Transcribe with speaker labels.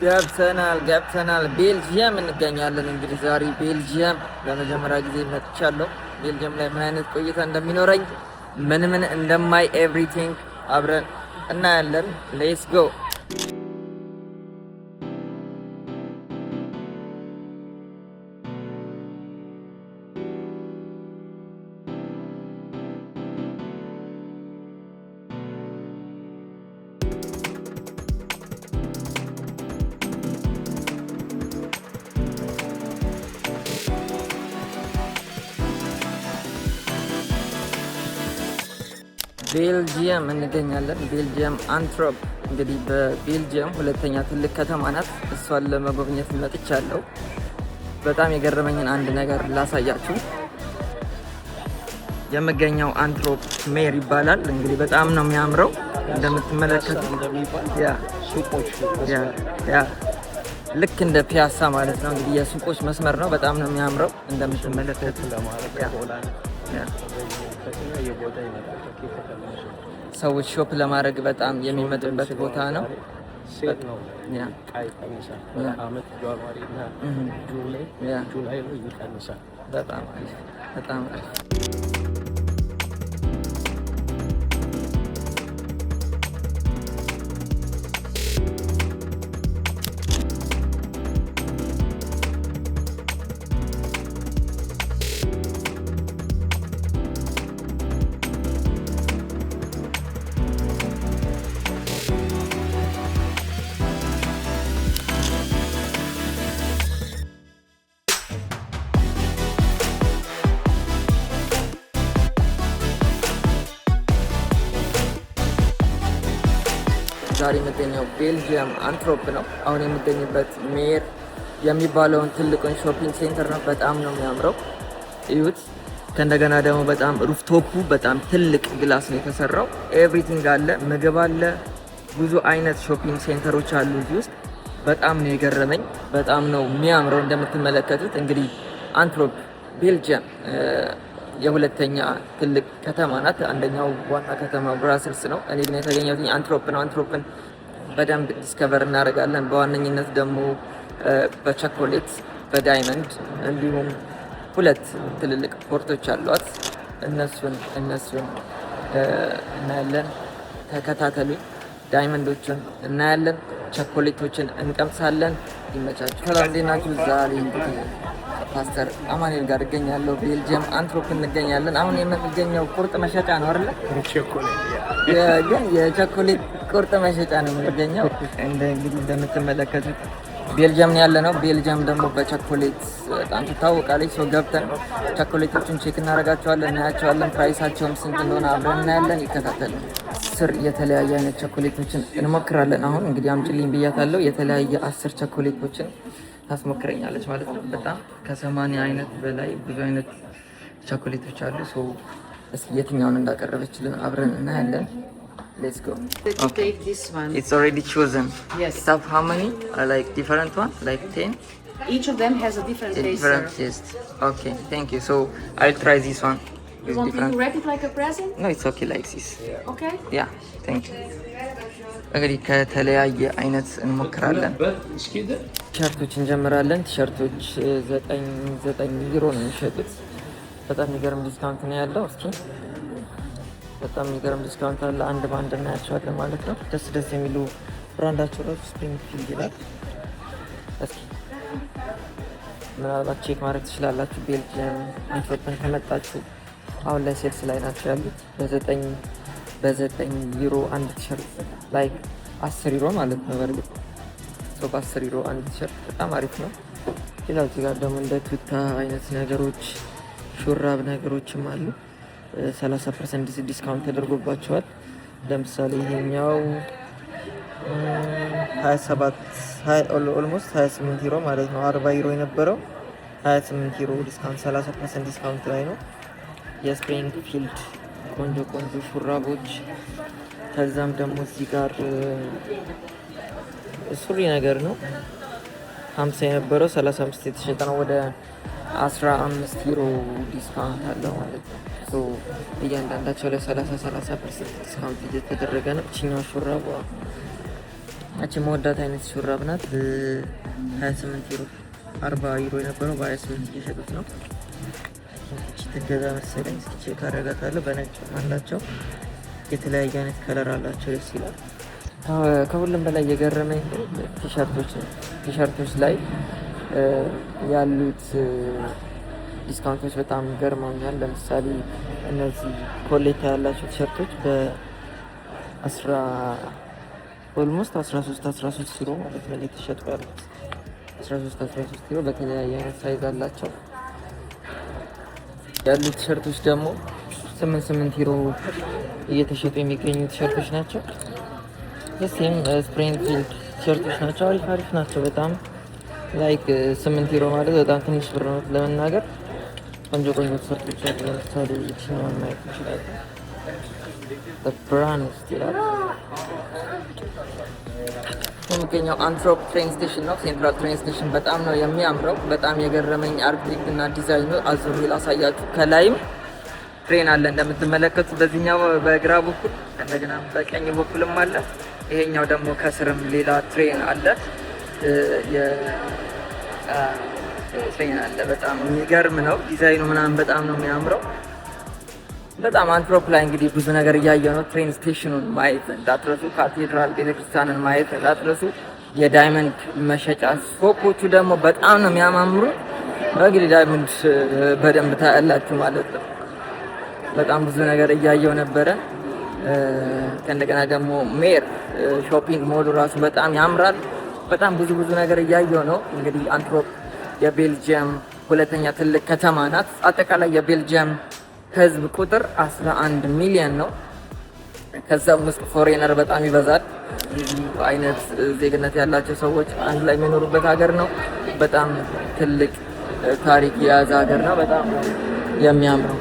Speaker 1: ገብተናል ገብተናል፣ ቤልጅየም እንገኛለን። እንግዲህ ዛሬ ቤልጅየም ለመጀመሪያ ጊዜ መጥቻለሁ። ቤልጅየም ላይ ምን አይነት ቆይታ እንደሚኖረኝ፣ ምን ምን እንደማይ everything አብረን እናያለን። Let's go። ቤልጂየም እንገኛለን። ቤልጂየም አንትሮፕ እንግዲህ በቤልጂየም ሁለተኛ ትልቅ ከተማ ናት። እሷን ለመጎብኘት መጥቻለሁ። በጣም የገረመኝን አንድ ነገር ላሳያችሁ። የምገኘው አንትሮፕ ሜር ይባላል። እንግዲህ በጣም ነው የሚያምረው እንደምትመለከቱት፣ yeah፣ ልክ እንደ ፒያሳ ማለት ነው። እንግዲህ የሱቆች መስመር ነው። በጣም ነው የሚያምረው እንደምትመለከቱት። ሰዎች shop ለማድረግ በጣም የሚመጡበት ቦታ ነው።
Speaker 2: Sale ነው። ዕቃ ይቀንሳል። አመት January እና July ላይ ይቀንሳል።
Speaker 1: በጣም አሪፍ፣ በጣም አሪፍ። ዛሬ የምገኘው ቤልጅየም አንትሮፕ ነው። አሁን የምገኝበት ሜር የሚባለውን ትልቁን shopping center ነው። በጣም ነው የሚያምረው፣ እዩት። ከእንደገና ደግሞ በጣም rooftop ኡ በጣም ትልቅ glass ነው የተሰራው። Everything አለ፣ ምግብ አለ፣ ብዙ አይነት shopping center ኦች አሉ እዚህ ውስጥ። በጣም ነው የገረመኝ። በጣም ነው የሚያምረው እንደምትመለከቱት። እንግዲህ አንትሮፕ ቤልጅየም የሁለተኛ ትልቅ ከተማ ናት። አንደኛው ዋና ከተማ ብራስልስ ነው። እኔ ግን የተገኘሁት አንትሮፕ ነው። አንትሮፕን በደንብ discover እናደርጋለን። በዋነኝነት ደግሞ በቸኮሌት፣ በ diamond እንዲሁም ሁለት ትልልቅ port ኦች አሏት። እነሱን እናያለን። ተከታተሉኝ። Diamond ኦችን እናያለን፣ ቸኮሌቶችን እንቀምሳለን። ይመቻችሁ። ሰላም፣ እንዴት ናችሁ? ዛሬ እንግዲህ ፓስተር አማኑኤል ጋር እገኛለሁ። ቤልጅየም አንትሮፕ እንገኛለን። አሁን የምንገኘው ቁርጥ መሸጫ ነው አይደለ? ግን የቸኮሌት ቁርጥ መሸጫ ነው የምንገኘው። እንግዲህ እንደምትመለከቱት ቤልጅየም ያለ ነው። ቤልጅየም ደግሞ በቸኮሌት በጣም ትታወቃለች። So ገብተን ቸኮሌቶችን check እናደርጋቸዋለን፣ እናያቸዋለን። Price ኣቸውም ስንት እንደሆነ አብረን እናያለን። ይከታተሉ። 10 የተለያየ አይነት ቸኮሌቶችን እንሞክራለን። አሁን እንግዲህ አምጪልኝ ብያታለሁ። የተለያየ 10 ቸኮሌቶችን ታስሞክረኛለች ማለት ነው። በጣም ከ80 አይነት በላይ ብዙ አይነት ቸኮሌቶች አሉ። So እስኪ የትኛውን እንዳቀረበችልን አብረን እናያለን። Let's go.
Speaker 3: That you take this one.
Speaker 1: It's already chosen.
Speaker 3: Yes.
Speaker 1: Stop, how many? Like different one? Like 10?
Speaker 3: Each of them has a different
Speaker 1: A
Speaker 3: taste.
Speaker 1: Different
Speaker 3: Sir.
Speaker 1: Taste. Okay, thank you. So I'll try this one.
Speaker 3: You
Speaker 1: With
Speaker 3: want me
Speaker 1: different.
Speaker 3: To wrap it like a present?
Speaker 1: No, it's okay like this.
Speaker 3: Okay.
Speaker 1: Yeah, thank you. እንግዲህ ከተለያየ አይነት እንሞክራለን። ቲሸርቶች እንጀምራለን። ቲሸርቶች 9 9 ዩሮ ነው የሚሸጡት። በጣም የሚገርም discount ነው ያለው። እስኪ በጣም የሚገርም discount አለ። አንድ በአንድ እናያቸዋለን ማለት ነው። ደስ ደስ የሚሉ brand ኣቸው ራሱ Springfield ይላል። እስኪ ምናልባት check ማድረግ ትችላላችሁ። ቤልጅየም አንትወርፕን ከመጣችሁ አሁን ላይ sales ላይ ናቸው ያሉት። በ9 በ9 ዩሮ አንድ ቲሸርት፣ like 10 ዩሮ ማለት ነው። በእርግጥ so በ10 ዩሮ አንድ ቲሸርት በጣም አሪፍ ነው። ሌላው እዚህ ጋር ደግሞ እንደ ቱታ አይነት ነገሮች፣ ሹራብ ነገሮችም አሉ። 30% discount ተደርጎባቸዋል። ለምሳሌ ይሄኛው 27፣ almost 28 ዩሮ ማለት ነው። 40 ዩሮ የነበረው 28 ዩሮ discount፣ 30% discount ላይ ነው። የ Springfield ቆንጆ ቆንጆ ሹራቦች፣ ከዛም ደግሞ እዚህ ጋር ሱሪ ነገር ነው። 50 የነበረው 35 የተሸጠ ነው። ወደ 15 ዩሮ discount አለው ማለት ነው። So እያንዳንዳቸው ላይ 30 30% discount እየተደረገ ነው። እችኛው ሹራቧ እቺ መወዳት አይነት ሹራብ ናት። 28 ዩሮ፣ 40 ዩሮ የነበረው በ28 እየሸጡት ነው። እቺ ትገዛ መሰለኝ። እስኪ check አደርጋታለሁ። በነጭ አላቸው፣ የተለያየ አይነት color አላቸው። ደስ ይላል። ከሁሉም በላይ የገረመኝ ግን ቲሸርቶች ነው። ቲሸርቶች ላይ ያሉት discount ኦች በጣም ገርመውኛል። ለምሳሌ እነዚህ ኮሌታ ያላቸው ቲሸርቶች በአስራ almost 13 13 ዩሮ ማለት ነው እየተሸጡ ያሉት። 13 13 ዩሮ በተለያየ አይነት size አላቸው። ያሉት ቲሸርቶች ደግሞ 8 8 ዩሮ እየተሸጡ የሚገኙ ቲሸርቶች ናቸው። Same Springfield ቲሸርቶች ናቸው። አሪፍ አሪፍ ናቸው በጣም። Like 8 ዩሮ ማለት በጣም ትንሽ ብር ነው ለመናገር። ቆንጆ ቆንጆ ቲሸርቶች አሉ። ለምሳሌ ይችኛውን ማየት እንችላለን። ብራንድ ይላል። የሚገኘው አንትሮፕ train station ነው። Central train station በጣም ነው የሚያምረው። በጣም የገረመኝ አርክቴክት እና ዲዛይኑ አዙሬ ላሳያችሁ። ከላይም train አለ እንደምትመለከቱት፣ በዚህኛው በግራ በኩል እንደገና በቀኝ በኩልም አለ። ይሄኛው ደግሞ ከስርም ሌላ train አለ። Train አለ። በጣም የሚገርም ነው ዲዛይኑ ምናምን፣ በጣም ነው የሚያምረው። በጣም አንትሮፕ ላይ እንግዲህ ብዙ ነገር እያየ ነው። Train station ኑን ማየት እንዳትረሱ፣ ካቴድራል ቤተክርስቲያንን ማየት እንዳትረሱ። የ diamond መሸጫ ሱቆቹ ደግሞ በጣም ነው የሚያማምሩ። እንግዲህ diamond በደንብ ታያላችሁ ማለት ነው። በጣም ብዙ ነገር እያየው ነበረ። ከእንደገና ደግሞ ሜር shopping mall ኡ ራሱ በጣም ያምራል። በጣም ብዙ ብዙ ነገር እያየው ነው። እንግዲህ አንትሮፕ የቤልጅየም ሁለተኛ ትልቅ ከተማ ናት። አጠቃላይ የቤልጅየም ህዝብ ቁጥር 11 ሚሊዮን ነው። ከዛም ውስጥ foreigner በጣም ይበዛል። ብዙ አይነት ዜግነት ያላቸው ሰዎች አንድ ላይ የሚኖሩበት ሀገር ነው። በጣም ትልቅ ታሪክ የያዘ ሀገር ነው። በጣም የሚያምረው።